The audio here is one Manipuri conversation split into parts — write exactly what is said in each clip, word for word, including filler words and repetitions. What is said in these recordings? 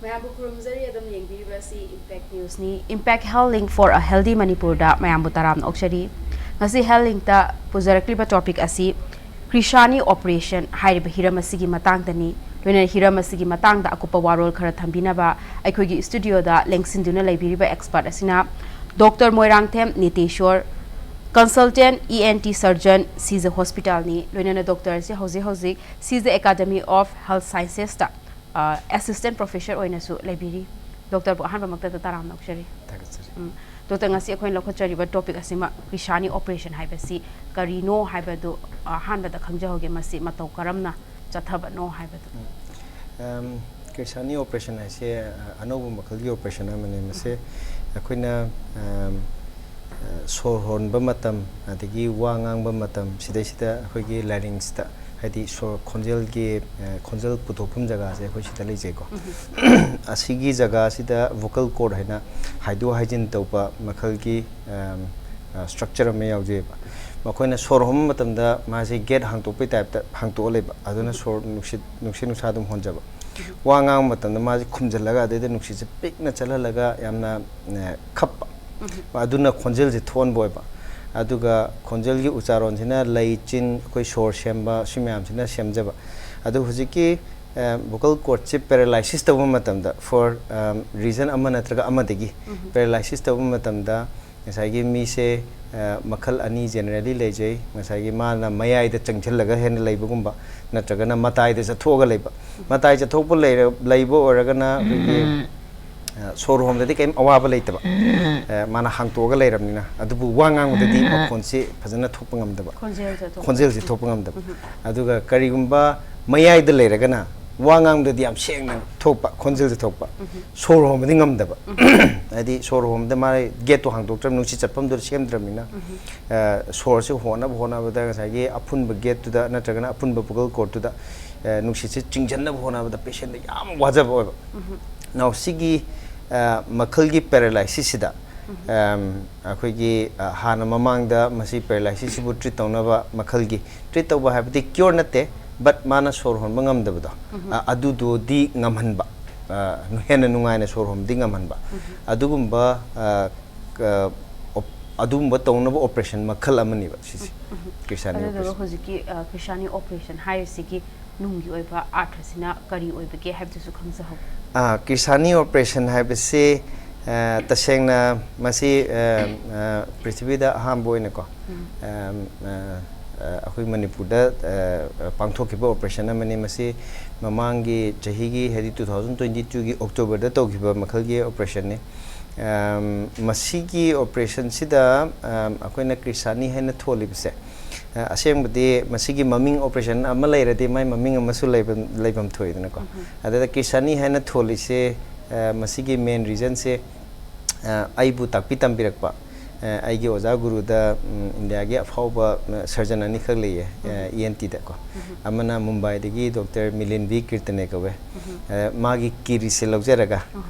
ꯃꯌꯥꯝꯕꯨ ꯈꯨꯔꯨꯝꯖꯔꯤ꯫ ꯑꯗꯨꯝ ꯌꯦꯡꯕꯤꯔꯤꯕ ꯑꯁꯤ Impact Newsꯅꯤ꯫ Impact Health Link for a Healthy Manipurꯗ ꯃꯌꯥꯝꯕꯨ ꯇꯔꯥꯝꯅ ꯑꯣꯛꯆꯔꯤ꯫ ꯉꯁꯤ Health Linkꯇ ꯄꯨꯖꯔꯛꯂꯤꯕ topic ꯑꯁꯤ ꯀ꯭ꯔꯤꯁꯥꯅꯤ operation ꯍꯥꯏꯔꯤꯕ ꯍꯤꯔꯝ ꯑꯁꯤꯒꯤ ꯃꯇꯥꯡꯗꯅꯤ꯫ ꯂꯣꯏꯅꯅ ꯍꯤꯔꯝ ꯑꯁꯤꯒꯤ ꯃꯇꯥꯡꯗ ꯑꯀꯨꯞꯄ ꯋꯥꯔꯣꯜ ꯈꯔ ꯊꯝꯕꯤꯅꯕ ꯑꯩꯈꯣꯏꯒꯤ studioꯗ ꯂꯦꯡꯁꯤꯟꯗꯨꯅ ꯂꯩꯕꯤꯔꯤꯕ expert ꯑꯁꯤꯅ Doctor Moirangthem ꯅꯤꯇꯦꯁꯣꯔ, consultant E N T surgeon, ꯁꯤꯖ Hospitalꯅꯤ꯫ ꯂꯣꯏꯅꯅ doctor ꯑꯁꯤ ꯍꯧꯖꯤꯛ ꯍꯧꯖꯤꯛ ꯁꯤꯖ Academy of Health Sciencesꯇ ꯑ, assistant professor ꯑꯣꯏꯅꯁꯨ ꯂꯩꯕꯤꯔꯤ꯫ Doctorꯕꯨ ꯑꯍꯥꯟꯕꯃꯛꯇꯗ ꯇꯔꯥꯝꯅ ꯑꯣꯛꯆꯔꯤ꯫ ꯊꯥꯒꯠꯆꯔꯤ꯫ ꯎꯝ꯫ Doctor, ꯉꯁꯤ ꯑꯩꯈꯣꯏꯅ ꯂꯧꯈꯠꯆꯔꯤꯕ topic ꯑꯁꯤꯃꯛ ꯀ꯭ꯔꯤꯁꯥꯅꯤ operation ꯍꯥꯏꯕꯁꯤ ꯀꯔꯤꯅꯣ ꯍꯥꯏꯕꯗꯨ ꯑꯍꯥꯟꯕꯗ ꯈꯪꯖꯍꯧꯒꯦ꯫ ꯃꯁꯤ ꯃꯇꯧ ꯀꯔꯝꯅ ꯆꯠꯊꯕꯅꯣ ꯍꯥꯏꯕꯗꯨ꯫ ꯎꯝ꯫ ꯑꯝ, ꯀ꯭ꯔꯤꯁꯥꯅꯤ operation ꯍꯥꯏꯁꯦ, ꯑ, ꯑꯅꯧꯕ ꯃꯈꯜꯒꯤ operation ꯑꯃꯅꯤ꯫ ꯃꯁꯤ ꯑꯩꯈꯣꯏꯅ, ꯑꯝ, ꯑ, ꯁꯣꯔ ꯍꯣꯟꯕ ꯃꯇꯝ, ꯑꯗꯒꯤ ꯋꯥ ꯉꯥꯡꯕ ꯃꯇꯝ, ꯁꯤꯗꯩꯁꯤꯗ ꯑꯩꯈꯣꯏꯒꯤ larynxꯇ, ꯍꯥꯏꯗꯤ ꯁꯣꯔ ꯈꯣꯟꯖꯦꯜꯒꯤ, ꯑ, ꯈꯣꯟꯖꯦꯜ ꯄꯨꯊꯣꯛꯐꯝ ꯖꯒꯥꯁꯦ ꯑꯩꯈꯣꯏ ꯁꯤꯗ ꯂꯩꯖꯩꯀꯣ꯫ ꯑꯁꯤꯒꯤ ꯖꯒꯥꯁꯤꯗ vocal cord ꯍꯥꯏꯅ ꯍꯥꯏꯗꯣꯛ ꯍꯥꯏꯖꯤꯟ ꯇꯧꯕ ꯃꯈꯜꯒꯤ, ꯑꯝ, ꯑ, structure ꯑꯃ ꯌꯥꯎꯖꯩꯕ꯫ ꯃꯈꯣꯏꯅ ꯁꯣꯔ ꯍꯣꯟꯕ ꯃꯇꯝꯗ ꯃꯥꯁꯦ gate ꯍꯥꯡꯇꯣꯛꯄꯩ typeꯇ ꯍꯥꯡꯇꯣꯛꯑ ꯂꯩꯕ, ꯑꯗꯨꯅ ꯁꯣꯔ ꯅꯨꯡꯁꯤꯠ, ꯅꯨꯡꯁꯤꯠ ꯅꯨꯡꯁꯥ ꯑꯗꯨꯝ ꯍꯣꯟꯖꯕ꯫ ꯋꯥ ꯉꯥꯡꯕ ꯃꯇꯝꯗ ꯃꯥꯁꯦ ꯈꯨꯝꯖꯤꯜꯂꯒ, ꯑꯗꯩꯗ ꯅꯨꯡꯁꯤꯠꯁꯦ ꯄꯤꯛꯅ ꯆꯠꯍꯜꯂꯒ ꯌꯥꯝꯅ, ꯑ, ꯈꯞꯄ, ꯑꯗꯨꯅ ꯈꯣꯟꯖꯦꯜꯁꯦ ꯊꯣꯛꯍꯟꯕ ꯑꯣꯏꯕ꯫ ꯑꯗꯨꯒ ꯈꯣꯟꯖꯦꯜꯒꯤ ꯎꯆꯥꯔꯣꯟꯁꯤꯅ ꯂꯩ, ꯆꯤꯟ, ꯑꯩꯈꯣꯏ ꯁꯣꯔ ꯁꯦꯝꯕ, ꯁꯤ ꯃꯌꯥꯝꯁꯤꯅ ꯁꯦꯝꯖꯕ꯫ ꯑꯗꯨ ꯍꯧꯖꯤꯛꯀꯤ, ꯑ, vocal cordꯁꯦ paralysis ꯇꯧꯕ ꯃꯇꯝꯗ, for, ꯑ, reason ꯑꯃ ꯅꯠꯇ꯭ꯔꯒ ꯑꯃꯗꯒꯤ paralysis ꯇꯧꯕ ꯃꯇꯝꯗ, ꯉꯁꯥꯏꯒꯤ ꯃꯤꯁꯦ, ꯑ, ꯃꯈꯜ ꯑꯅꯤ generally ꯂꯩꯖꯩ꯫ ꯉꯁꯥꯏꯒꯤ ꯃꯥꯅ ꯃꯌꯥꯏꯗ ꯆꯪꯁꯤꯜꯂꯒ ꯍꯦꯟꯅ ꯂꯩꯕꯒꯨꯝꯕ, ꯅꯠꯇ꯭ꯔꯒꯅ ꯃꯇꯥꯏꯗ ꯆꯠꯊꯣꯛꯑꯒ ꯂꯩꯕ꯫ ꯃꯇꯥꯏ ꯆꯠꯊꯣꯛꯄ ꯂꯩꯔ-, ꯂꯩꯕ ꯑꯣꯏꯔꯒꯅ ꯑꯩꯈꯣꯏꯒꯤ, ꯑ, ꯁꯣꯔ ꯍꯣꯟꯕꯗꯗꯤ ꯀꯔꯤꯝ ꯑꯋꯥꯕ ꯂꯩꯇꯕ꯫ ꯑ, ꯃꯥꯅ ꯍꯥꯡꯇꯣꯛꯑꯒ ꯂꯩꯔꯕꯅꯤꯅ꯫ ꯑꯗꯨꯕꯨ ꯋꯥ ꯉꯥꯡꯕꯗꯗꯤ ꯃꯈꯣꯟꯁꯤ ꯐꯖꯅ ꯊꯣꯛꯄ ꯉꯝꯗꯕ꯫ ꯈꯣꯟꯖꯦꯜꯁꯦ ꯊꯣꯛꯄ ꯈꯣꯟꯖꯦꯜꯁꯤ ꯊꯣꯛꯄ ꯉꯝꯗꯕ꯫ ꯑꯗꯨꯒ ꯀꯔꯤꯒꯨꯝꯕ ꯃꯌꯥꯏꯗ ꯂꯩꯔꯒꯅ ꯋꯥ ꯉꯥꯡꯕꯗꯗꯤ ꯌꯥꯝ ꯁꯦꯡꯅ ꯊꯣꯛꯄ, ꯈꯣꯟꯖꯦꯜꯁꯦ ꯊꯣꯛꯄ꯫ ꯁꯣꯔ ꯍꯣꯟꯕꯗꯤ ꯉꯝꯗꯕ꯫ ꯍꯥꯏꯗꯤ ꯁꯣꯔ ꯍꯣꯟꯕꯗ ꯃꯥꯒꯤ gateꯇꯣ ꯍꯥꯡꯗꯣꯛꯇ꯭ꯔꯕ, ꯅꯨꯡꯁꯤꯠ ꯆꯠꯐꯝꯗꯨ ꯁꯦꯝꯗ꯭ꯔꯕꯅꯤꯅ, ꯑ, ꯁꯣꯔꯁꯦ ꯍꯣꯟꯅꯕ ꯍꯣꯠꯅꯕꯗ ꯉꯁꯥꯏꯒꯤ ꯑꯐꯨꯟꯕ gateꯇꯨꯗ ꯅꯠꯇ꯭ꯔꯒꯅ ꯑꯐꯨꯟꯕ vocal cordꯇꯨꯗ, ꯑ, ꯅꯨꯡꯁꯤꯠꯁꯦ ꯆꯤꯡꯁꯤꯟꯅꯕ ꯍꯣꯠꯅꯕꯗ patientꯗ ꯌꯥꯝ ꯋꯥꯖꯕ ꯑꯣꯏꯕ꯫ Now ꯁꯤꯒꯤ, ꯑ, ꯃꯈꯜꯒꯤ paralysisꯁꯤꯗ, ꯑꯝ, ꯑꯩꯈꯣꯏꯒꯤ, ꯑ, ꯍꯥꯟꯅ ꯃꯃꯥꯡꯗ ꯃꯁꯤ paralysisꯁꯤꯕꯨ treat ꯇꯧꯅꯕ ꯃꯈꯜꯒꯤ, treat ꯇꯧꯕ ꯍꯥꯏꯕꯗꯤ cure ꯅꯠꯇꯦ, but ꯃꯥꯅ ꯁꯣꯔ ꯍꯣꯟꯕ ꯉꯝꯗꯕꯗꯣ, ꯑ, ꯑꯗꯨꯗꯨꯗꯤ ꯉꯝꯍꯟꯕ꯫ ꯑ, ꯍꯦꯟꯅ ꯅꯨꯡꯉꯥꯏꯅ ꯁꯣꯔ ꯍꯣꯟꯕꯗꯤ ꯉꯝꯍꯟꯕ, ꯑꯗꯨꯒꯨꯝꯕ, ꯑ, ꯀ-, op-, ꯑꯗꯨꯒꯨꯝꯕ ꯇꯧꯅꯕ operation ꯃꯈꯜ ꯑꯃꯅꯦꯕ ꯁꯤꯁꯦ, ꯀ꯭ꯔꯤꯁꯥꯅꯤ ꯑꯗꯨꯗꯨꯒ operation꯫ ꯍꯧꯖꯤꯛꯀꯤ ꯑ, ꯀ꯭ꯔꯤꯁꯥꯅꯤ operation ꯍꯥꯏꯔꯤꯁꯤꯒꯤ ꯅꯨꯡꯒꯤ ꯑꯣꯏꯕ ꯑꯥꯔꯊꯁꯤꯅ ꯀꯔꯤ ꯑꯣꯏꯕꯒꯦ ꯍꯥꯏꯕꯗꯨꯁꯨ ꯈꯪꯖꯍꯧꯒꯦ꯫ ꯑ, ꯀ꯭ꯔꯤꯁꯥꯅꯤ operation ꯍꯥꯏꯕꯁꯤ, ꯑ, ꯇꯁꯦꯡꯅ ꯃꯁꯤ, ꯑ, ꯑ, ꯄ꯭ꯔꯤꯊꯤꯕꯤꯗ ꯑꯍꯥꯟꯕ ꯑꯣꯏꯅꯀꯣ, ꯑ, ꯑ, ꯑ, ꯑꯩꯈꯣꯏ ꯃꯅꯤꯄꯨꯔꯗ, ꯑ, ꯄꯥꯡꯊꯣꯛꯈꯤꯕ operation ꯑꯃꯅꯤ꯫ ꯃꯁꯤ ꯃꯃꯥꯡꯒꯤ ꯆꯍꯤꯒꯤ, ꯍꯥꯏꯗꯤ two thousand twenty twoꯒꯤ Octoberꯗ ꯇꯧꯈꯤꯕ ꯃꯈꯜꯒꯤ operationꯅꯤ꯫ ꯑꯝ, ꯃꯁꯤꯒꯤ operationꯁꯤꯗ, ꯑꯝ, ꯑꯩꯈꯣꯏꯅ ꯀ꯭ꯔꯤꯁꯥꯅꯤ ꯍꯥꯏꯅ ꯊꯣꯜꯂꯤꯕꯁꯦ, ꯑ, ꯑꯁꯦꯡꯕꯗꯤ ꯃꯁꯤꯒꯤ ꯃꯃꯤꯡ operation ꯑꯃ ꯂꯩꯔꯗꯤ ꯃꯥꯏ ꯃꯃꯤꯡ ꯑꯃꯁꯨ ꯂꯩꯐꯝ, ꯂꯩꯐꯝ ꯊꯣꯛꯏꯗꯅꯀꯣ꯫ ꯑꯗꯨꯗ ꯀ꯭ꯔꯤꯁꯥꯅꯤ ꯍꯥꯏꯅ ꯊꯣꯜꯂꯤꯁꯦ, ꯑ, ꯃꯁꯤꯒꯤ main reasonꯁꯦ, ꯑ, ꯑꯩꯕꯨ ꯇꯥꯛꯄꯤ ꯇꯝꯕꯤꯔꯛꯄ, ꯑ, ꯑꯩꯒꯤ ꯑꯣꯖꯥ ꯒꯨꯔꯨꯗ, ꯎꯝ, ꯏꯟꯗꯤꯌꯥꯒꯤ ꯑꯐꯥꯎꯕ, ꯑ, surgeon ꯑꯅꯤꯈꯛ ꯂꯩꯌꯦ, ꯑ, ENTꯗꯀꯣ꯫ ꯑꯃꯅ ꯃꯨꯝꯕꯥꯏꯗꯒꯤ Doctor Milan V Kirtane ꯀꯧꯋꯦ꯫ ꯑ, ꯃꯥꯒꯤ ꯀꯤꯔꯤꯁꯁꯦ ꯂꯧꯖꯔꯒ,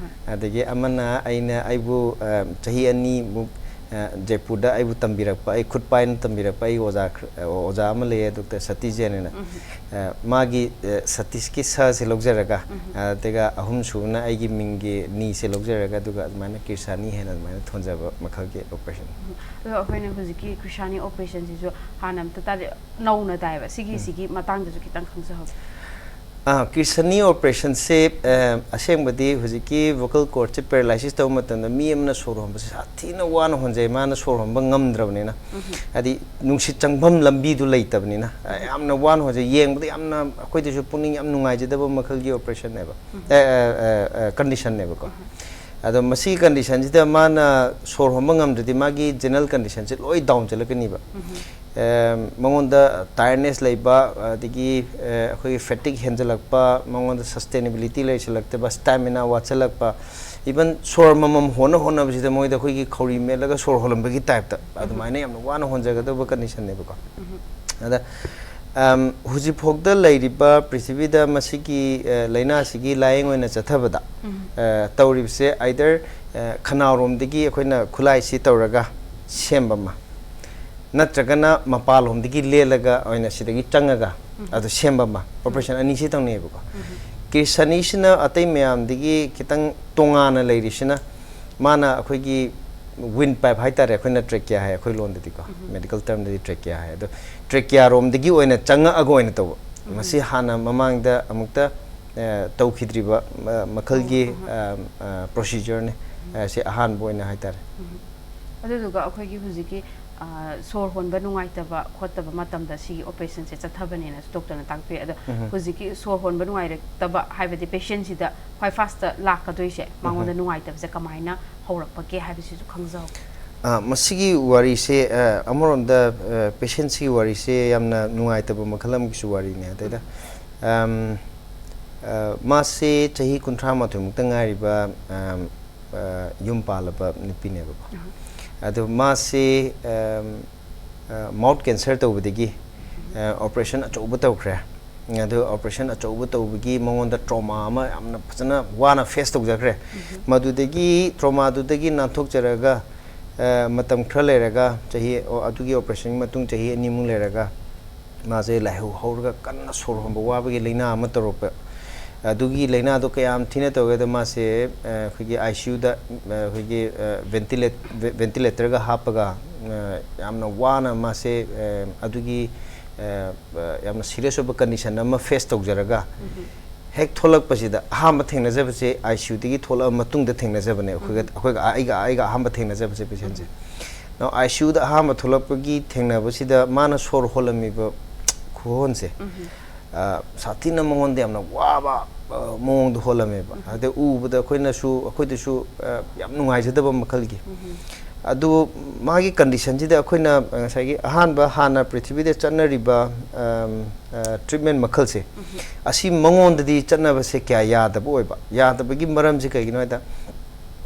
ꯑꯗꯒꯤ ꯑꯃꯅ ꯑꯩꯅ, ꯑꯩꯕꯨ, ꯑ, ꯆꯍꯤ ꯑꯅꯤꯃꯨꯛ, ꯑ, ꯖꯩꯄꯨꯔꯗ ꯑꯩꯕꯨ ꯇꯝꯕꯤꯔꯛꯄ, ꯑꯩ ꯈꯨꯠ ꯄꯥꯏꯅ ꯇꯝꯕꯤꯔꯛꯄ ꯑꯩꯒꯤ ꯑꯣꯖꯥ ꯈꯔ-, ꯑ, ꯑꯣꯖꯥ ꯑꯃ ꯂꯩꯌꯦ, Doctor ꯁꯇꯤꯁ ꯖꯦꯟ ꯍꯥꯏꯅ꯫ ꯑ, ꯃꯥꯒꯤ, ꯑ, ꯁꯇꯤꯁꯀꯤ ꯁꯁꯦ ꯂꯧꯖꯔꯒ, ꯑꯗꯨꯒ ꯑꯍꯨꯝꯁꯨꯕꯅ ꯑꯩꯒꯤ ꯃꯤꯡꯒꯤ ꯅꯤꯁꯦ ꯂꯧꯖꯔꯒ, ꯑꯗꯨꯒ ꯑꯗꯨꯃꯥꯏꯅ ꯀ꯭ꯔꯤꯁꯥꯅꯤ ꯍꯥꯏꯅ ꯑꯗꯨꯃꯥꯏꯅ ꯊꯣꯟꯖꯕ ꯃꯈꯜꯒꯤ operation꯫ ꯑꯗꯣ ꯑꯩꯈꯣꯏꯅ ꯍꯧꯖꯤꯛꯀꯤ ꯀ꯭ꯔꯤꯁꯥꯅꯤ operationꯁꯤꯁꯨ ꯍꯥꯟꯅ ꯑꯝꯇ ꯇꯥꯗꯦ, ꯅꯧꯅ ꯇꯥꯏꯕ꯫ ꯁꯤꯒꯤ, ꯁꯤꯒꯤ ꯃꯇꯥꯡꯗꯁꯨ ꯈꯤꯇꯪ ꯈꯪꯖꯍꯧꯒꯦ꯫ ꯑꯥ, ꯀ꯭ꯔꯤꯁꯥꯅꯤ operationꯁꯦ, ꯑ, ꯑꯁꯦꯡꯕꯗꯤ ꯍꯧꯖꯤꯛꯀꯤ vocal cordꯁꯦ paralysis ꯇꯧꯕ ꯃꯇꯝꯗ ꯃꯤ ꯑꯃꯅ ꯁꯣꯔ ꯍꯣꯟꯕꯁꯦ ꯁꯥꯊꯤꯅ ꯋꯥꯅ ꯍꯣꯟꯖꯩ, ꯃꯥꯅ ꯁꯣꯔ ꯍꯣꯟꯕ ꯉꯝꯗ꯭ꯔꯕꯅꯤꯅ꯫ ꯍꯥꯏꯗꯤ ꯅꯨꯡꯁꯤꯠ ꯆꯪꯐꯝ ꯂꯝꯕꯤꯗꯨ ꯂꯩꯇꯕꯅꯤꯅ, ꯑ, ꯌꯥꯝꯅ ꯋꯥꯅ ꯍꯣꯟꯖꯩ꯫ ꯌꯦꯡꯕꯗ ꯌꯥꯝꯅ, ꯑꯩꯈꯣꯏꯗꯁꯨ ꯄꯨꯛꯅꯤꯡ ꯌꯥꯝ ꯅꯨꯡꯉꯥꯏꯖꯗꯕ ꯃꯈꯜꯒꯤ operationꯅꯦꯕ, ꯑ, ꯑ, ꯑ, ꯑ, conditionꯅꯦꯕꯀꯣ꯫ ꯑꯗꯣ ꯃꯁꯤꯒꯤ conditionꯁꯤꯗ ꯃꯥꯅ ꯁꯣꯔ ꯍꯣꯟꯕ ꯉꯝꯗ꯭ꯔꯗꯤ ꯃꯥꯒꯤ general conditionꯁꯦ ꯂꯣꯏ down ꯆꯠꯂꯛꯀꯅꯤꯕ꯫ ꯑꯦꯝ, ꯃꯉꯣꯟꯗ tiredness ꯂꯩꯕ, ꯑꯗꯒꯤ, ꯑꯦ, ꯑꯩꯈꯣꯏꯒꯤ fatigue ꯍꯦꯟꯖꯜꯂꯛꯄ, ꯃꯉꯣꯟꯗ sustainability ꯂꯩꯁꯜꯂꯛꯇꯕ, stamina ꯋꯥꯠꯁꯜꯂꯛꯄ, even ꯁꯣꯔ ꯑꯃꯃꯝ ꯍꯣꯟꯅ ꯍꯣꯠꯅꯕꯁꯤꯗ ꯃꯣꯏꯗ ꯑꯩꯈꯣꯏꯒꯤ ꯈꯧꯔꯤ ꯃꯦꯠꯂꯒ ꯁꯣꯔ ꯍꯣꯜꯂꯝꯕꯒꯤ typeꯇ ꯑꯗꯨꯃꯥꯏꯅ ꯌꯥꯝꯅ ꯋꯥꯅ ꯍꯣꯟꯖꯒꯗꯕ conditionꯅꯦꯕꯀꯣ꯫ ꯑꯗ, ꯑꯝ, ꯍꯧꯖꯤꯛꯐꯥꯎꯗ ꯂꯩꯔꯤꯕ ꯄ꯭ꯔꯤꯊꯤꯕꯤꯗ ꯃꯁꯤꯒꯤ, ꯑ, ꯂꯥꯏꯅꯥꯁꯤꯒꯤ ꯂꯥꯏꯌꯦꯡ ꯑꯣꯏꯅ ꯆꯠꯊꯕꯗ, ꯑ, ꯇꯧꯔꯤꯕꯁꯦ either, ꯑ, ꯈꯅꯥꯎꯔꯣꯝꯗꯒꯤ ꯑꯩꯈꯣꯏꯅ ꯈꯨꯠꯂꯥꯏꯁꯤ ꯇꯧꯔꯒ ꯁꯦꯝꯕ ꯑꯃ, ꯅꯠꯇ꯭ꯔꯒꯅ ꯃꯄꯥꯟꯂꯣꯝꯗꯒꯤ ꯂꯦꯜꯂꯒ ꯑꯣꯏꯅ ꯁꯤꯗꯒꯤ ꯆꯪꯉꯒ ꯑꯗꯨ ꯁꯦꯝꯕ ꯑꯃ, operation ꯑꯅꯤꯁꯤ ꯇꯧꯅꯩꯌꯦꯕꯀꯣ꯫ ꯁꯅꯤꯁꯤꯅ ꯑꯇꯩ ꯃꯌꯥꯝꯗꯒꯤ ꯈꯤꯇꯪ ꯇꯣꯉꯥꯟꯅ ꯂꯩꯔꯤꯁꯤꯅ, ꯃꯥꯅ ꯑꯩꯈꯣꯏꯒꯤ ꯋꯤꯟ ꯄꯥꯏꯞ ꯍꯥꯏꯇꯥꯔꯦ, ꯑꯩꯈꯣꯏꯅ ꯇ꯭ꯔꯦꯀꯤꯌꯥ ꯍꯥꯏ ꯑꯩꯈꯣꯏ ꯂꯣꯟꯗꯗꯤꯀꯣ, ꯃꯦꯗꯤꯀꯦꯜ ꯇꯔꯝꯗꯗꯤ ꯇ꯭ꯔꯦꯀꯤꯌꯥ ꯍꯥꯏ꯫ ꯑꯗꯣ ꯇ꯭ꯔꯦꯀꯤꯌꯥꯔꯣꯝꯗꯒꯤ ꯑꯣꯏꯅ ꯆꯪꯉꯛꯑꯒ ꯑꯣꯏꯅ ꯇꯧꯕ꯫ ꯃꯁꯤ ꯍꯥꯟꯅ ꯃꯃꯥꯡꯗ ꯑꯃꯨꯛꯇ ꯑ, ꯇꯧꯈꯤꯗ꯭ꯔꯤꯕ ꯃ- ꯃꯈꯜꯒꯤ ꯄ꯭ꯔꯣꯁꯤꯖꯔꯅꯤ꯫ ꯁꯤ ꯑꯍꯥꯟꯕ ꯑꯣꯏꯅ ꯍꯥꯏꯇꯥꯔꯦ꯫ ꯑꯗꯨꯗꯨꯒ ꯑꯩꯈꯣꯏꯒꯤ ꯍꯧꯖꯤꯛꯀꯤ ꯑ, ꯁꯣꯔ ꯍꯣꯟꯕ ꯅꯨꯡꯉꯥꯏꯇꯕ ꯈꯣꯠꯇꯕ ꯃꯇꯝꯗ ꯁꯤꯒꯤ ꯑꯣꯄꯔꯦꯁꯟꯁꯦ ꯆꯠꯊꯕꯅꯦꯅꯁꯨ ꯗꯣꯛꯇꯔꯅ ꯇꯥꯛꯄꯤ꯫ ꯑꯗꯣ ꯍꯧꯖꯤꯛꯀꯤ ꯁꯣꯔ ꯍꯣꯟꯕ ꯅꯨꯡꯉꯥꯏꯔꯛꯇꯕ ꯍꯥꯏꯕꯗꯤ ꯄꯦꯁꯦꯟꯁꯤꯗ ꯈ꯭ꯋꯥꯏ ꯐꯥꯁꯇ ꯂꯥꯛꯀꯗꯣꯏꯁꯦ, ꯃꯉꯣꯟꯗ ꯅꯨꯡꯉꯥꯏꯇꯕꯁꯦ ꯀꯃꯥꯏꯅ ꯍꯧꯔꯛꯄꯒꯦ ꯍꯥꯏꯕꯁꯤꯁꯨ ꯈꯪꯖꯍꯧꯒꯦ꯫ ꯑ, ꯃꯁꯤꯒꯤ ꯋꯥꯔꯤꯁꯦ, ꯑ, ꯑꯃꯔꯣꯝꯗ ꯄꯦꯁꯦꯟꯁꯤꯒꯤ ꯋꯥꯔꯤꯁꯦ ꯌꯥꯝꯅ ꯅꯨꯡꯉꯥꯏꯇꯕ ꯃꯈꯜ ꯑꯃꯒꯤꯁꯨ ꯋꯥꯔꯤꯅꯦ꯫ ꯑꯗꯩꯗ ꯑꯝ, ꯑ, ꯃꯥꯁꯦ ꯆꯍꯤ ꯀꯨꯟꯊ꯭ꯔꯥ ꯃꯥꯊꯣꯏꯃꯨꯛꯇ ꯉꯥꯏꯔꯤꯕ, ꯑꯝ, ꯑ, ꯌꯨꯝ ꯄꯥꯜꯂꯕ ꯅꯨꯄꯤꯅꯦꯕꯀꯣ꯫ ꯑꯗꯣ ꯃꯥꯁꯦ, ꯑꯝ, ꯑ, ꯃꯥꯎꯠ ꯀꯦꯟꯁꯔ ꯇꯧꯕꯗꯒꯤ, ꯑ, ꯑꯣꯄꯔꯦꯁꯟ ꯑꯆꯧꯕ ꯇꯧꯈ꯭ꯔꯦ꯫ ꯑꯗꯨ ꯑꯣꯄꯔꯦꯁꯟ ꯑꯆꯧꯕ ꯇꯧꯕꯒꯤ ꯃꯉꯣꯟꯗ ꯇ꯭ꯔꯣꯃꯥ ꯑꯃ ꯌꯥꯝꯅ ꯐꯖꯅ ꯋꯥꯅ ꯐꯦꯁ ꯇꯧꯖꯈ꯭ꯔꯦ꯫ ꯃꯗꯨꯗꯒꯤ, ꯇ꯭ꯔꯣꯃꯥꯗꯨꯗꯒꯤ ꯅꯥꯟꯊꯣꯛꯆꯔꯒ, ꯑ, ꯃꯇꯝ ꯈꯔ ꯂꯩꯔꯒ, ꯆꯍꯤ, ꯑꯣ, ꯑꯗꯨꯒꯤ ꯑꯣꯄꯔꯦꯁꯟꯒꯤ ꯃꯇꯨꯡ ꯆꯍꯤ ꯑꯅꯤꯃꯨꯛ ꯂꯩꯔꯒ, ꯃꯥꯁꯦ ꯂꯥꯏꯍꯧ ꯍꯧꯔꯒ ꯀꯟꯅ ꯁꯣꯔ ꯍꯣꯟꯕ ꯋꯥꯕꯒꯤ ꯂꯥꯏꯅꯥ ꯑꯃ ꯇꯧꯔꯛꯄ꯫ ꯑꯗꯨꯒꯤ ꯂꯥꯏꯅꯥꯗꯣ ꯀꯌꯥꯝ ꯊꯤꯅ ꯇꯧꯒꯦꯗ, ꯃꯥꯁꯦ, ꯑ, ꯑꯩꯈꯣꯏꯒꯤ ꯑꯥꯏ ꯁꯤ ꯌꯨꯗ, ꯑ, ꯑꯩꯈꯣꯏꯒꯤ, ꯑ, ꯚꯦꯟꯇꯤꯂꯦꯠ-, ꯚꯦ-, ꯚꯦꯟꯇꯤꯂꯦꯇꯔꯒ ꯍꯥꯞꯄꯒ, ꯑ, ꯌꯥꯝꯅ ꯋꯥꯅ ꯃꯥꯁꯦ, ꯑ, ꯑꯗꯨꯒꯤ, ꯑ, ꯑ, ꯌꯥꯝꯅ ꯁꯤꯔꯤꯌꯁ ꯑꯣꯏꯕ ꯀꯟꯗꯤꯁꯟ ꯑꯃ ꯐꯦꯁ ꯇꯧꯖꯔꯒ, ꯍꯦꯛ ꯊꯣꯛꯂꯛꯄꯁꯤꯗ ꯑꯍꯥꯟꯕ ꯊꯦꯡꯅꯖꯕꯁꯦ ꯑꯥꯏ ꯁꯤ ꯌꯨꯗꯒꯤ ꯊꯣꯛꯂꯛꯑ ꯃꯇꯨꯡꯗ ꯊꯦꯡꯅꯖꯕꯅꯦ꯫ ꯑꯩꯈꯣꯏꯒ, ꯑꯩꯈꯣꯏꯒ, ꯑꯩꯒ, ꯑꯩꯒ ꯑꯍꯥꯟꯕ ꯊꯦꯡꯅꯖꯕꯁꯦ ꯄꯦꯁꯦꯟꯁꯦ꯫ ꯅꯥꯎ ꯑꯥꯏ ꯁꯤ ꯌꯨꯗ ꯑꯍꯥꯟꯕ ꯊꯣꯛꯂꯛꯄꯒꯤ ꯊꯦꯡꯅꯕꯁꯤꯗ ꯃꯥꯅ ꯁꯣꯔ ꯍꯣꯜꯂꯝꯃꯤꯕ ꯈꯨꯍꯣꯟꯁꯦ, ꯑ, ꯁꯥꯊꯤꯅ ꯃꯉꯣꯟꯗ ꯌꯥꯝꯅ ꯋꯥꯕ, ꯑ, ꯃꯑꯣꯡꯗ ꯍꯣꯜꯂꯝꯃꯦꯕ꯫ ꯑꯗꯩ ꯎꯕꯗ ꯑꯩꯈꯣꯏꯅꯁꯨ, ꯑꯩꯈꯣꯏꯗꯁꯨ, ꯑ, ꯌꯥꯝ ꯅꯨꯡꯉꯥꯏꯖꯗꯕ ꯃꯈꯜꯒꯤ꯫ ꯑꯗꯨ ꯃꯥꯒꯤ ꯀꯟꯗꯤꯁꯟꯁꯤꯗ ꯑꯩꯈꯣꯏꯅ ꯉꯁꯥꯏꯒꯤ ꯑꯍꯥꯟꯕ ꯍꯥꯟꯅ ꯄ꯭ꯔꯤꯊꯤꯕꯤꯗ ꯆꯠꯅꯔꯤꯕ, ꯑꯝ, ꯑ, ꯇ꯭ꯔꯤꯠꯃꯦꯟ ꯃꯈꯜꯁꯦ, ꯑꯁꯤ ꯃꯉꯣꯟꯗꯗꯤ ꯆꯠꯅꯕꯁꯦ ꯀꯌꯥ ꯌꯥꯗꯕ ꯑꯣꯏꯕ꯫ ꯌꯥꯗꯕꯒꯤ ꯃꯔꯝꯁꯤ ꯀꯩꯒꯤꯅꯣ ꯍꯥꯏꯗ,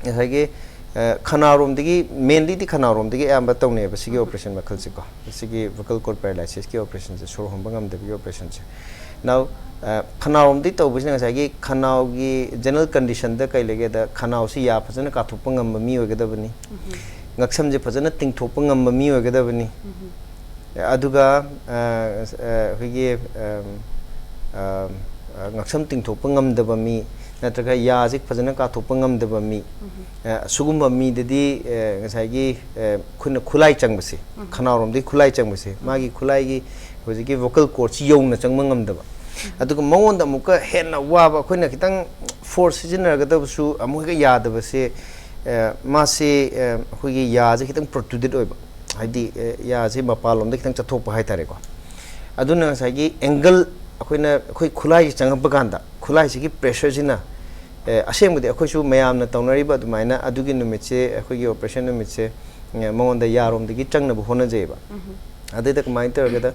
ꯉꯁꯥꯏꯒꯤ, ꯑ, ꯈꯅꯥꯎꯔꯣꯝꯗꯒꯤ, ꯃꯦꯟꯂꯤꯗꯤ ꯈꯅꯥꯎꯔꯣꯝꯗꯒꯤ ꯑꯌꯥꯝꯕ ꯇꯧꯅꯩꯑꯕ ꯁꯤꯒꯤ ꯑꯣꯄꯔꯦꯁꯟ ꯃꯈꯜꯁꯦꯀꯣ꯫ ꯁꯤꯒꯤ ꯚꯣꯀꯦꯜ ꯀꯣꯔꯗ ꯄꯦꯔꯥꯂꯥꯏꯁꯤꯁꯀꯤ ꯑꯣꯄꯔꯦꯁꯟꯁꯦ, ꯁꯣꯔ ꯍꯣꯟꯕ ꯉꯝꯗꯕꯒꯤ ꯑꯣꯄꯔꯦꯁꯟꯁꯦ꯫ ꯅꯥꯎ, ꯑ, ꯈꯅꯥꯎꯔꯣꯝꯗꯒꯤ ꯇꯧꯕꯁꯤꯅ ꯉꯁꯥꯏꯒꯤ ꯈꯅꯥꯎꯒꯤ ꯖꯦꯅꯔꯦꯜ ꯀꯟꯗꯤꯁꯟꯗ ꯀꯩ ꯂꯩꯒꯦꯗ, ꯈꯅꯥꯎꯁꯤ ꯌꯥ ꯐꯖꯅ ꯀꯥꯊꯣꯛꯄ ꯉꯝꯕ ꯃꯤ ꯑꯣꯏꯒꯗꯕꯅꯤ꯫ ꯉꯛꯁꯝꯁꯦ ꯐꯖꯅ ꯇꯤꯡꯊꯣꯛꯄ ꯉꯝꯕ ꯃꯤ ꯑꯣꯏꯒꯗꯕꯅꯤ꯫ ꯑꯗꯨꯒ, ꯑ, ꯑ, ꯑꯩꯈꯣꯏꯒꯤ, ꯑꯝ, ꯑꯝ, ꯉꯛꯁꯝ ꯇꯤꯡꯊꯣꯛꯄ ꯉꯝꯗꯕ ꯃꯤ, ꯅꯠꯇ꯭ꯔꯒ ꯌꯥꯁꯦ ꯐꯖꯅ ꯀꯥꯊꯣꯛꯄ ꯉꯝꯗꯕ ꯃꯤ, ꯑ, ꯁꯤꯒꯨꯝꯕ ꯃꯤꯗꯗꯤ, ꯑ, ꯉꯁꯥꯏꯒꯤ, ꯑ, ꯑꯩꯈꯣꯏꯅ ꯈꯨꯠꯂꯥꯏ ꯆꯪꯕꯁꯦ, ꯈꯅꯥꯎꯔꯣꯝꯗꯒꯤ ꯈꯨꯠꯂꯥꯏ ꯆꯪꯕꯁꯦ, ꯃꯥꯒꯤ ꯈꯨꯠꯂꯥꯏꯒꯤ ꯍꯧꯖꯤꯛꯀꯤ vocal cordꯁꯤ ꯌꯧꯅ ꯆꯪꯕ ꯉꯝꯗꯕ, ꯑꯗꯨꯒ ꯃꯉꯣꯟꯗ ꯑꯃꯨꯛꯀ ꯍꯦꯟꯅ ꯋꯥꯕ, ꯑꯩꯈꯣꯏꯅ ꯈꯤꯇꯪ force ꯁꯤꯖꯤꯟꯅꯔꯒꯗꯕꯁꯨ ꯑꯃꯨꯛ ꯍꯦꯛ ꯌꯥꯗꯕꯁꯦ, ꯑ, ꯃꯥꯁꯦ, ꯑ, ꯑꯩꯈꯣꯏꯒꯤ ꯌꯥꯁꯦ ꯈꯤꯇꯪ protruded ꯑꯣꯏꯕ, ꯍꯥꯏꯗꯤ, ꯑ, ꯌꯥꯁꯦ ꯃꯄꯥꯟꯂꯣꯝꯗ ꯈꯤꯇꯪ ꯆꯠꯊꯣꯛꯄ ꯍꯥꯏꯇꯥꯔꯦꯀꯣ꯫ ꯑꯗꯨꯅ ꯉꯁꯥꯏꯒꯤ angle, ꯑꯩꯈꯣꯏꯅ, ꯑꯩꯈꯣꯏ ꯈꯨꯠꯂꯥꯏꯁꯤ ꯆꯪꯉꯛꯄ ꯀꯥꯟꯗ ꯈꯨꯠꯂꯥꯏꯁꯤꯒꯤ pressureꯁꯤꯅ, ꯑꯦ, ꯑꯁꯦꯡꯕꯗꯤ ꯑꯩꯈꯣꯏꯁꯨ ꯃꯌꯥꯝꯅ ꯇꯧꯅꯔꯤꯕ ꯑꯗꯨꯃꯥꯏꯅ ꯑꯗꯨꯒꯤ ꯅꯨꯃꯤꯠꯁꯦ, ꯑꯩꯈꯣꯏꯒꯤ operation ꯅꯨꯃꯤꯠꯁꯦ, ꯑꯦ, ꯃꯉꯣꯟꯗ ꯌꯥꯔꯣꯝꯗꯒꯤ ꯆꯪꯅꯕ ꯍꯣꯠꯅꯖꯩꯕ꯫ ꯑꯗꯩꯗ ꯀꯃꯥꯏꯅ ꯇꯧꯔꯒꯦꯗ,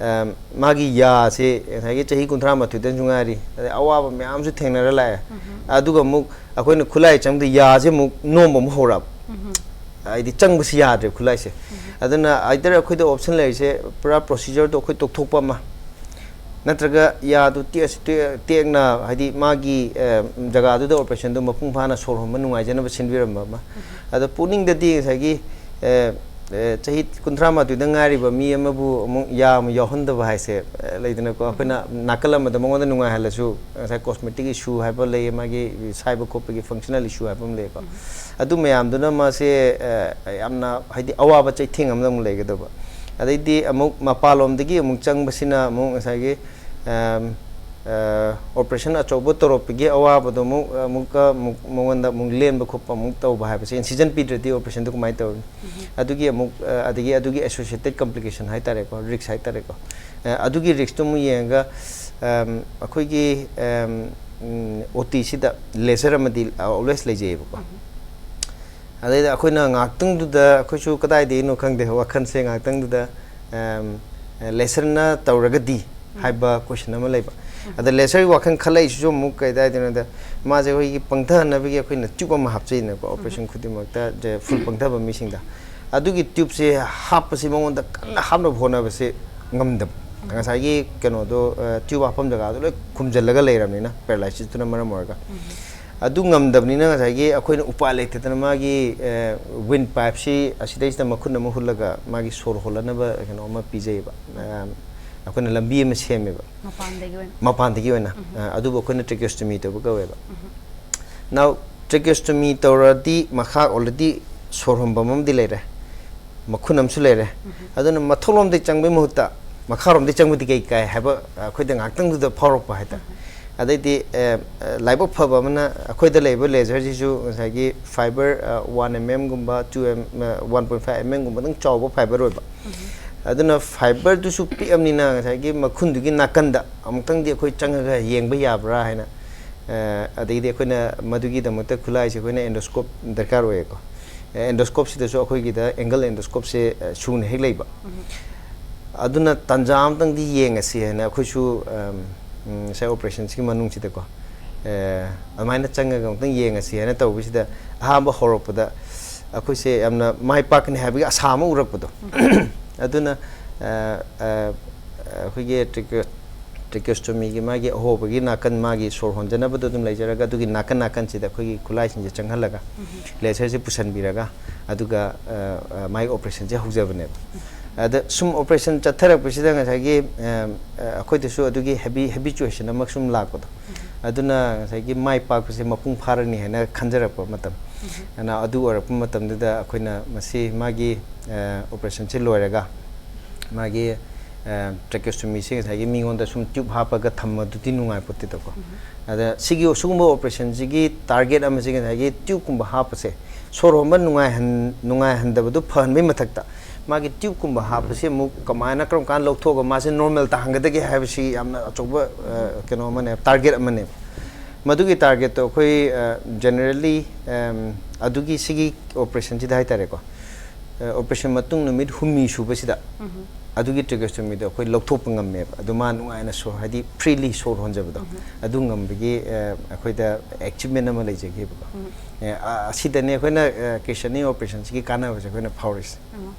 ꯑꯦꯝ, ꯃꯥꯒꯤ ꯌꯥꯁꯦ ꯉꯁꯥꯏꯒꯤ ꯆꯍꯤ ꯀꯨꯟꯊ꯭ꯔꯥ ꯃꯥꯊꯣꯏꯗꯁꯨ ꯉꯥꯏꯔꯤ, ꯑꯗꯩ ꯑꯋꯥꯕ ꯃꯌꯥꯝꯁꯨ ꯊꯦꯡꯅꯔ ꯂꯥꯛꯑꯦ꯫ ꯑꯗꯨꯒ ꯑꯃꯨꯛ ꯑꯩꯈꯣꯏꯅ ꯈꯨꯠꯂꯥꯏ ꯆꯪꯕꯗ ꯌꯥꯁꯦ ꯑꯃꯨꯛ ꯅꯣꯝꯕ ꯑꯃꯨꯛ ꯍꯧꯔꯛꯑꯕ꯫ ꯍꯥꯏꯗꯤ ꯆꯪꯕꯁꯤ ꯌꯥꯗ꯭ꯔꯦ ꯈꯨꯠꯂꯥꯏꯁꯦ꯫ ꯑꯗꯨꯅ either ꯑꯩꯈꯣꯏꯗ option ꯂꯩꯔꯤꯁꯦ ꯄꯨꯔꯥ procedureꯗꯣ ꯑꯩꯈꯣꯏ ꯇꯣꯛꯊꯣꯛꯄ ꯑꯃ, ꯅꯠꯇ꯭ꯔꯒ ꯌꯥꯗꯨ ꯇꯦꯛꯑꯁꯨ ꯇꯦꯛ-, ꯇꯦꯛꯅ, ꯍꯥꯏꯗꯤ ꯃꯥꯒꯤ, ꯑ, ꯖꯒꯥꯗꯨꯗ operationꯗꯨ ꯃꯄꯨꯡ ꯐꯥꯅ ꯁꯣꯔ ꯍꯣꯟꯕ ꯅꯨꯡꯉꯥꯏꯖꯅꯕ ꯁꯤꯟꯕꯤꯔꯝꯕ ꯑꯃ꯫ ꯑꯗꯣ ꯄꯨꯛꯅꯤꯡꯗꯗꯤ ꯉꯁꯥꯏꯒꯤ, ꯑ, ꯑ, ꯆꯍꯤ ꯀꯨꯟꯊ꯭ꯔꯥ ꯃꯥꯊꯣꯏꯗ ꯉꯥꯏꯔꯤꯕ ꯃꯤ ꯑꯃꯕꯨ ꯑꯃꯨꯛ ꯌꯥ ꯑꯃ ꯌꯥꯎꯍꯟꯗꯕ ꯍꯥꯏꯁꯦ, ꯑ, ꯂꯩꯗꯅꯀꯣ, ꯑꯩꯈꯣꯏꯅ ꯅꯥꯀꯜ ꯑꯃꯗ ꯃꯉꯣꯟꯗ ꯅꯨꯡꯉꯥꯏꯍꯜꯂꯁꯨ ꯉꯁꯥꯏ cosmetic issue ꯍꯥꯏꯕ ꯂꯩ, ꯃꯥꯒꯤ ꯁꯥꯏꯕ ꯈꯣꯠꯄꯒꯤ functional issue ꯍꯥꯏꯕ ꯑꯃ ꯂꯩꯀꯣ꯫ ꯑꯗꯨ ꯃꯌꯥꯝꯗꯨꯅ ꯃꯥꯁꯦ, ꯑ, ꯌꯥꯝꯅ ꯍꯥꯏꯗꯤ ꯑꯋꯥꯕ ꯆꯩꯊꯦꯡ ꯑꯃꯗ ꯑꯃꯨꯛ ꯂꯩꯒꯗꯕ꯫ ꯑꯗꯩꯗꯤ ꯑꯃꯨꯛ ꯃꯄꯥꯟꯂꯣꯝꯗꯒꯤ ꯑꯃꯨꯛ ꯆꯪꯕꯁꯤꯅ ꯑꯃꯨꯛ ꯉꯁꯥꯏꯒꯤ, ꯑꯝ, ꯑ, operation ꯑꯆꯧꯕ ꯇꯧꯔꯛꯄꯒꯤ ꯑꯋꯥꯕꯗꯣ ꯑꯃꯨꯛ, ꯑꯃꯨꯛꯀ ꯑꯃꯨꯛ ꯃꯉꯣꯟꯗ ꯑꯃꯨꯛ ꯂꯦꯟꯕ ꯈꯣꯠꯄ ꯑꯃꯨꯛ ꯇꯧꯕ ꯍꯥꯏꯕꯁꯦ, incision ꯄꯤꯗ꯭ꯔꯗꯤ operationꯗꯨ ꯀꯃꯥꯏꯅ ꯇꯧꯔꯅꯤ? ꯑꯗꯨꯒꯤ ꯑꯃꯨꯛ, ꯑ, ꯑꯗꯒꯤ ꯑꯗꯨꯒꯤ associated complication ꯍꯥꯏꯇꯥꯔꯦꯀꯣ, risk ꯍꯥꯏꯇꯥꯔꯦꯀꯣ꯫ ꯑ, ꯑꯗꯨꯒꯤ riskꯇꯨ ꯑꯃꯨꯛ ꯌꯦꯡꯉꯒ, ꯑꯝ, ꯑꯩꯈꯣꯏꯒꯤ, ꯑꯝ, ꯎꯝ, OTꯁꯤꯗ laser ꯑꯃꯗꯤ always ꯂꯩꯖꯩꯌꯦꯕꯀꯣ꯫ ꯑꯗꯩꯗ ꯑꯩꯈꯣꯏꯅ ꯉꯥꯏꯍꯥꯛꯇꯪꯗꯨꯗ, ꯑꯩꯈꯣꯏꯁꯨ ꯀꯗꯥꯏꯗꯒꯤꯅꯣ ꯈꯪꯗꯦ, ꯋꯥꯈꯜꯁꯦ ꯉꯥꯏꯍꯥꯛꯇꯪꯗꯨꯗ, ꯑꯝ, laserꯅ ꯇꯧꯔꯒꯗꯤ ꯍꯥꯏꯕ question ꯑꯃ ꯂꯩꯕ꯫ ꯑꯗ laserꯒꯤ ꯋꯥꯈꯜ ꯈꯜꯂꯛꯏꯁꯤꯁꯨ ꯑꯃꯨꯛ ꯀꯩ ꯍꯥꯏꯗꯣꯏꯅꯣꯗ, ꯃꯥꯁꯦ ꯑꯩꯈꯣꯏꯒꯤ ꯄꯪꯊꯍꯟꯅꯕꯒꯤ ꯑꯩꯈꯣꯏꯅ tube ꯑꯃ ꯍꯥꯞꯆꯩꯅꯀꯣ, operation ꯈꯨꯗꯤꯡꯃꯛꯇ, full ꯄꯪꯊꯕ ꯃꯤꯁꯤꯡꯗ꯫ ꯑꯗꯨꯒꯤ tubeꯁꯦ ꯍꯥꯞꯄꯁꯤ ꯃꯉꯣꯟꯗ ꯀꯟꯅ ꯍꯥꯞꯅꯕ ꯍꯣꯠꯅꯕꯁꯦ ꯉꯝꯗꯕ꯫ ꯉꯁꯥꯏꯒꯤ ꯀꯩꯅꯣꯗꯣ, ꯑ, tube ꯍꯥꯞꯐꯝ ꯖꯒꯥꯗꯣ ꯂꯣꯏ ꯈꯨꯝꯖꯤꯜꯂꯒ ꯂꯩꯔꯕꯅꯤꯅ, paralysis ꯇꯨꯅ ꯃꯔꯝ ꯑꯣꯏꯔꯒ꯫ ꯑꯗꯨ ꯉꯝꯗꯕꯅꯤꯅ ꯉꯁꯥꯏꯒꯤ ꯑꯩꯈꯣꯏꯅ ꯎꯄꯥꯏ ꯂꯩꯇꯗꯅ ꯃꯥꯒꯤ, ꯑ, windpipeꯁꯤ ꯑꯁꯤꯗꯩꯁꯤꯗ ꯃꯈꯨꯟ ꯑꯃ ꯍꯨꯠꯂꯒ ꯃꯥꯒꯤ ꯁꯣꯔ ꯍꯣꯜꯂꯅꯕ ꯀꯩꯅꯣ ꯑꯃ ꯄꯤꯖꯩꯌꯦꯕ꯫ ꯑ, ꯑꯩꯈꯣꯏꯅ ꯂꯝꯕꯤ ꯑꯃ ꯁꯦꯝꯃꯦꯕ ꯃꯄꯥꯟꯗꯒꯤ ꯑꯣꯏꯅ ꯃꯄꯥꯟꯗꯒꯤ ꯑꯣꯏꯅ꯫ ꯑ, ꯑꯗꯨꯕꯨ ꯑꯩꯈꯣꯏꯅ tracheostomy ꯇꯧꯕ ꯀꯧꯋꯦꯕ꯫ Now tracheostomy ꯇꯧꯔꯗꯤ ꯃꯈꯥ already ꯁꯣꯔ ꯍꯣꯟꯐꯝ ꯑꯃꯗꯤ ꯂꯩꯔꯦ, ꯃꯈꯨꯟ ꯑꯃꯁꯨ ꯂꯩꯔꯦ꯫ ꯑꯗꯨꯅ ꯃꯊꯛꯂꯣꯝꯗꯒꯤ ꯆꯪꯕꯒꯤ ꯃꯍꯨꯠꯇ ꯃꯈꯥꯔꯣꯝꯗꯒꯤ ꯆꯪꯕꯗꯤ ꯀꯩ ꯀꯥꯏ ꯍꯥꯏꯕ ꯑꯩꯈꯣꯏꯗ ꯉꯥꯏꯍꯥꯛꯇꯪꯗꯨꯗ ꯐꯥꯎꯔꯛꯄ ꯍꯥꯏꯇꯥꯔꯦ꯫ ꯑꯗꯩꯗꯤ, ꯑ, ꯑ, ꯂꯥꯏꯕꯛ ꯐꯕ ꯑꯃꯅ ꯑꯩꯈꯣꯏꯗ ꯂꯩꯕ laserꯁꯤꯁꯨ ꯉꯁꯥꯏꯒꯤ fibre, ꯑ, one mm ꯒꯨꯝꯕ, two M, ꯑ, one point five mm ꯒꯨꯝꯕꯗꯪ ꯆꯥꯎꯕ fibre ꯑꯣꯏꯕ꯫ ꯑꯗꯨꯅ fibreꯗꯨꯁꯨ ꯄꯤꯛꯑꯕꯅꯤꯅ ꯉꯁꯥꯏꯒꯤ ꯃꯈꯨꯟꯗꯨꯒꯤ ꯅꯥꯀꯟꯗ ꯑꯃꯨꯛꯇꯪꯗꯤ ꯑꯩꯈꯣꯏ ꯆꯪꯉꯒ ꯌꯦꯡꯕ ꯌꯥꯕ꯭ꯔꯥ ꯍꯥꯏꯅ, ꯑ, ꯑꯗꯩꯗꯤ ꯑꯩꯈꯣꯏꯅ ꯃꯗꯨꯒꯤꯗꯃꯛꯇ ꯈꯨꯠꯂꯥꯏꯁꯦ ꯑꯩꯈꯣꯏꯅ endoscope ꯗꯔꯀꯥꯔ ꯑꯣꯏꯌꯦꯀꯣ꯫ ꯑ, endoscopeꯁꯤꯗꯁꯨ ꯑꯩꯈꯣꯏꯒꯤꯗ angle endoscopeꯁꯦ, ꯑ, ꯁꯨꯅ ꯍꯦꯛ ꯂꯩꯕ꯫ ꯑꯗꯨꯅ ꯇꯥꯟꯖꯥ ꯑꯃꯇꯪꯗꯤ ꯌꯦꯡꯉꯁꯤ ꯍꯥꯏꯅ ꯑꯩꯈꯣꯏꯁꯨ, ꯑꯝ, ꯎꯝ, ꯉꯁꯥꯏ operationꯁꯤꯒꯤ ꯃꯅꯨꯡꯁꯤꯗꯀꯣ, ꯑ, ꯑꯗꯨꯃꯥꯏꯅ ꯆꯪꯉꯒ ꯑꯃꯨꯛꯇꯪ ꯌꯦꯡꯉꯁꯤ ꯍꯥꯏꯅ ꯇꯧꯕꯁꯤꯗ ꯑꯍꯥꯟꯕ ꯍꯧꯔꯛꯄꯗ ꯑꯩꯈꯣꯏꯁꯦ ꯌꯥꯝꯅ ꯃꯥꯏ ꯄꯥꯛꯀꯅꯤ ꯍꯥꯏꯕꯒꯤ ꯑꯁꯥ ꯑꯃ ꯎꯔꯛꯄꯗꯣ꯫ ꯑꯗꯨꯅ, ꯑ, ꯑ, ꯑꯩꯈꯣꯏꯒꯤ trache-, tracheostomyꯒꯤ ꯃꯥꯒꯤ ꯑꯍꯣꯕꯒꯤ ꯅꯥꯀꯟ, ꯃꯥꯒꯤ ꯁꯣꯔ ꯍꯣꯟꯖꯅꯕꯗꯣ ꯑꯗꯨꯝ ꯂꯩꯖꯔꯒ, ꯑꯗꯨꯒꯤ ꯅꯥꯀꯟ ꯅꯥꯀꯟꯁꯤꯗ ꯑꯩꯈꯣꯏꯒꯤ ꯈꯨꯠꯂꯥꯏꯁꯤꯡꯁꯦ ꯆꯪꯍꯜꯂꯒ laserꯁꯦ ꯄꯨꯁꯟꯕꯤꯔꯒ, ꯑꯗꯨꯒ, ꯑ, ꯑ, ꯃꯥꯒꯤ operationꯁꯦ ꯍꯧꯖꯕꯅꯦꯕ꯫ ꯑꯗ ꯁꯨꯝ operation ꯆꯠꯊꯔꯛꯄꯁꯤꯗ ꯉꯁꯥꯏꯒꯤ, ꯑ, ꯑ, ꯑꯩꯈꯣꯏꯗꯁꯨ ꯑꯗꯨꯒꯤ habi-, habituation ꯑꯃ ꯁꯨꯝ ꯂꯥꯛꯄꯗꯣ, ꯑꯗꯨꯅ ꯉꯁꯥꯏꯒꯤ ꯃꯥꯏ ꯄꯥꯛꯄꯁꯦ ꯃꯄꯨꯡ ꯐꯥꯔꯅꯤ ꯍꯥꯏꯅ ꯈꯟꯖꯔꯛꯄ ꯃꯇꯝ꯫ ꯑꯗꯨꯅ ꯑꯗꯨ ꯑꯣꯏꯔꯛꯄ ꯃꯇꯝꯗꯨꯗ ꯑꯩꯈꯣꯏꯅ ꯃꯁꯤ ꯃꯥꯒꯤ, ꯑ, operationꯁꯦ ꯂꯣꯏꯔꯒ ꯃꯥꯒꯤ, ꯑ, tracheostomyꯁꯦ ꯉꯁꯥꯏꯒꯤ ꯃꯤꯉꯣꯟꯗ ꯁꯨꯝ tube ꯍꯥꯞꯄꯒ ꯊꯝꯕꯗꯨꯗꯤ ꯅꯨꯡꯉꯥꯏꯄꯣꯠꯇꯦꯗꯀꯣ꯫ ꯑꯗ ꯁꯤꯒꯤ, ꯁꯤꯒꯨꯝꯕ operationꯁꯤꯒꯤ target ꯑꯃꯁꯤ ꯉꯁꯥꯏꯒꯤ tubeꯀꯨꯝꯕ ꯍꯥꯞꯄꯁꯦ, ꯁꯣꯔ ꯍꯣꯟꯕ ꯅꯨꯡꯉꯥꯏꯍꯟ-, ꯅꯨꯡꯉꯥꯏꯍꯟꯗꯕꯗꯨ ꯐꯍꯟꯕꯒꯤ ꯃꯊꯛꯇ, ꯃꯥꯒꯤ tubeꯀꯨꯝꯕ ꯍꯥꯞꯄꯁꯤ ꯑꯃꯨꯛ ꯀꯃꯥꯏꯅ, ꯀꯔꯝ ꯀꯥꯟꯗ ꯂꯧꯊꯣꯛꯑꯒ ꯃꯥꯁꯦ normal ꯇꯥꯍꯟꯒꯗꯒꯦ ꯍꯥꯏꯕꯁꯤ ꯌꯥꯝꯅ ꯑꯆꯧꯕ, ꯑ, ꯀꯩꯅꯣ ꯑꯃꯅꯦ, target ꯑꯃꯅꯦ꯫ ꯃꯗꯨꯒꯤ targetꯇꯣ ꯑꯩꯈꯣꯏ, ꯑ, generally, ꯑꯝ, ꯑꯗꯨꯒꯤ ꯁꯤꯒꯤ operationꯁꯤꯗ ꯍꯥꯏꯇꯥꯔꯦꯀꯣ, ꯑ, operation ꯃꯇꯨꯡ ꯅꯨꯃꯤꯠ ꯍꯨꯝꯅꯤ ꯁꯨꯕꯁꯤꯗ ꯑꯗꯨꯒꯤ tracheostomyꯗꯣ ꯑꯩꯈꯣꯏ ꯂꯧꯊꯣꯛꯄ ꯉꯝꯃꯦꯕ꯫ ꯑꯗꯨ ꯃꯥ ꯅꯨꯡꯉꯥꯏꯅ ꯁꯣꯔ, ꯍꯥꯏꯗꯤ freely ꯁꯣꯔ ꯍꯣꯟꯖꯕꯗꯣ, ꯑꯗꯨ ꯉꯝꯕꯒꯤ, ꯑ, ꯑꯩꯈꯣꯏꯗ achievement ꯑꯃ ꯂꯩꯖꯈꯤꯕꯀꯣ꯫ ꯑ, ꯑ, ꯑꯁꯤꯗꯅꯦ ꯑꯩꯈꯣꯏꯅ, ꯑ, ꯀ꯭ꯔꯤꯁꯅꯤ operationꯁꯤꯒꯤ ꯀꯥꯟꯅꯕꯁꯦ ꯑꯩꯈꯣꯏꯅ ꯐꯥꯎꯔꯤꯁꯦ꯫ ꯑꯣ꯫